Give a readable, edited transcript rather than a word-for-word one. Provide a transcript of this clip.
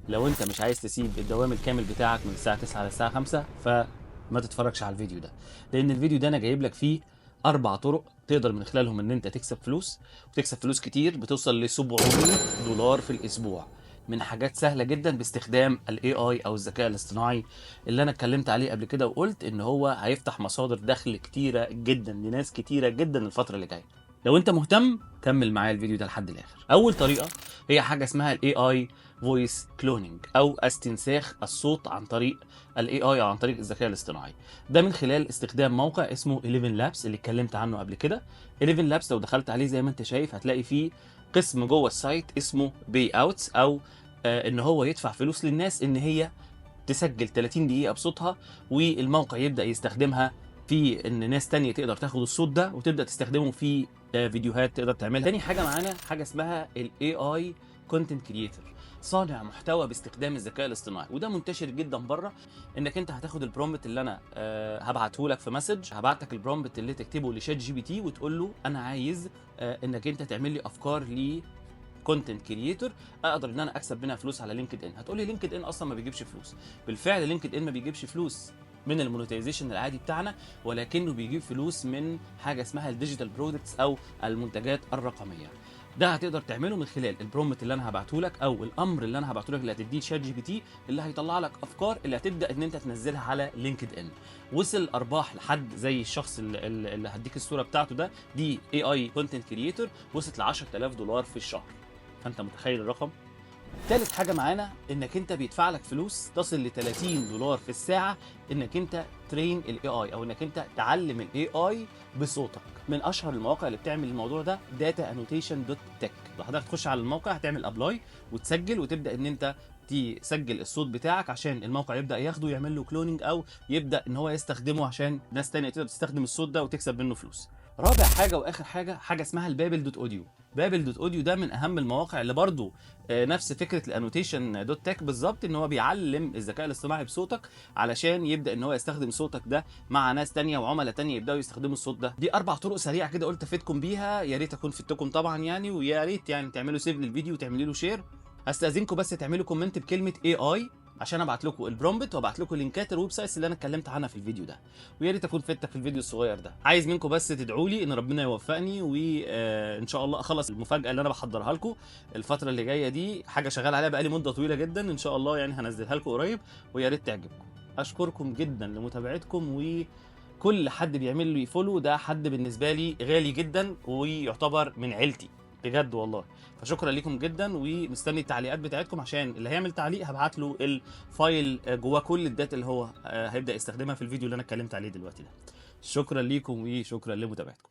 لو انت مش عايز تسيب الدوام الكامل بتاعك من الساعة 9 للساعة 5 فما تتفرجش على الفيديو ده، لان الفيديو ده انا جايب لك فيه 4 طرق تقدر من خلالهم ان انت تكسب فلوس، وتكسب فلوس كتير بتوصل ل $700 في الاسبوع من حاجات سهلة جدا باستخدام ال AI او الذكاء الاصطناعي اللي انا اتكلمت عليه قبل كده، وقلت ان هو هيفتح مصادر دخل كتيرة جدا لناس كتيرة جدا الفترة اللي جاية. لو انت مهتم كمل معايا الفيديو ده لحد الاخر. اول طريقه هي حاجة اسمها ال AI voice cloning او استنساخ الصوت عن طريق ال AI او عن طريق الذكاء الاصطناعي. ده من خلال استخدام موقع اسمه 11 Labs اللي اتكلمت عنه قبل كده. 11 Labs لو دخلت عليه زي ما انت شايف هتلاقي فيه قسم جوه ال site اسمه payouts، او ان هو يدفع فلوس للناس ان هي تسجل 30 دقيقة بصوتها، والموقع يبدا يستخدمها في ان ناس تانية تقدر تاخد الصوت ده وتبدا تستخدمه في فيديوهات تقدر تعملها. تاني حاجة معانا حاجة اسمها ال AI content creator، صانع محتوى باستخدام الذكاء الاصطناعي، وده منتشر جدا بره. انك انت هتاخد ال prompt اللي انا هبعته لك في message، هبعت لك ال prompt اللي تكتبه ل ChatGPT وتقول له انا عايز انك انت تعمل لي افكار ل content creator اقدر ان انا اكسب منها فلوس على LinkedIn. هتقول لي LinkedIn اصلا ما بيجيبش فلوس. بالفعل LinkedIn ما بيجيبش فلوس من ال monetization العادي بتاعنا، ولكنه بيجيب فلوس من حاجة اسمها ال digital products او المنتجات الرقمية. ده هتقدر تعمله من خلال ال prompt اللي انا هبعته لك او الامر اللي انا هبعته لك اللي هتديه ChatGPT، اللي هيطلع لك افكار اللي هتبدا ان انت تنزلها على LinkedIn. وصل ارباح لحد زي الشخص اللي هديك الصورة بتاعته ده، دي AI content creator، وصلت ل $10,000 في الشهر. فانت متخيل الرقم؟ تالت حاجة معانا انك انت بيدفع لك فلوس تصل ل $30 في الساعة انك انت train ال AI او انك انت تعلم ال AI بصوتك. من اشهر المواقع اللي بتعمل الموضوع ده dataannotation.tech. لو حضرتك تخش على الموقع هتعمل apply وتسجل وتبدا ان انت تسجل الصوت بتاعك عشان الموقع يبدا ياخده ويعمل له cloning او يبدا ان هو يستخدمه عشان ناس تانية تقدر تستخدم الصوت ده وتكسب منه فلوس. رابع حاجة واخر حاجة، حاجة اسمها ال Babel dot audio. Babel dot audio ده من اهم المواقع اللي برضو نفس فكرة ال annotation dot tech بالظبط، ان هو بيعلم الذكاء الاصطناعي بصوتك علشان يبدا ان هو يستخدم صوتك ده مع ناس تانية وعملاء تانية يبداوا يستخدموا الصوت ده. دي 4 طرق سريعة كده قلت افيدكم بيها، يا ريت اكون فدتكم طبعا يعني، ويا ريت يعني تعملوا save للفيديو وتعملوا له share. هستاذنكم بس تعملوا comment بكلمه AI عشان ابعت لكم ال prompt وابعت لكم لينكات ال websites اللي انا اتكلمت عنها في الفيديو ده، ويا ريت اكون فدتك في الفيديو الصغير ده. عايز منكم بس تدعوا لي ان ربنا يوفقني وان شاء الله اخلص المفاجاة اللي انا بحضرها لكم الفترة اللي جاية دي، حاجة شغال عليها بقالي مده طويلة جدا، ان شاء الله يعني هنزلها لكم قريب ويا ريت تعجبكم. اشكركم جدا لمتابعتكم، وكل حد بيعمل لي follow ده حد بالنسبة لي غالي جدا ويعتبر من عيلتي بجد والله. فشكرا لكم جدا، ومستني التعليقات بتاعتكم عشان اللي هيعمل تعليق هبعت له ال file جواه كل ال data اللي هو هيبدا يستخدمها في الفيديو اللي انا اتكلمت عليه دلوقتي ده. شكرا لكم وشكرا لمتابعتكم.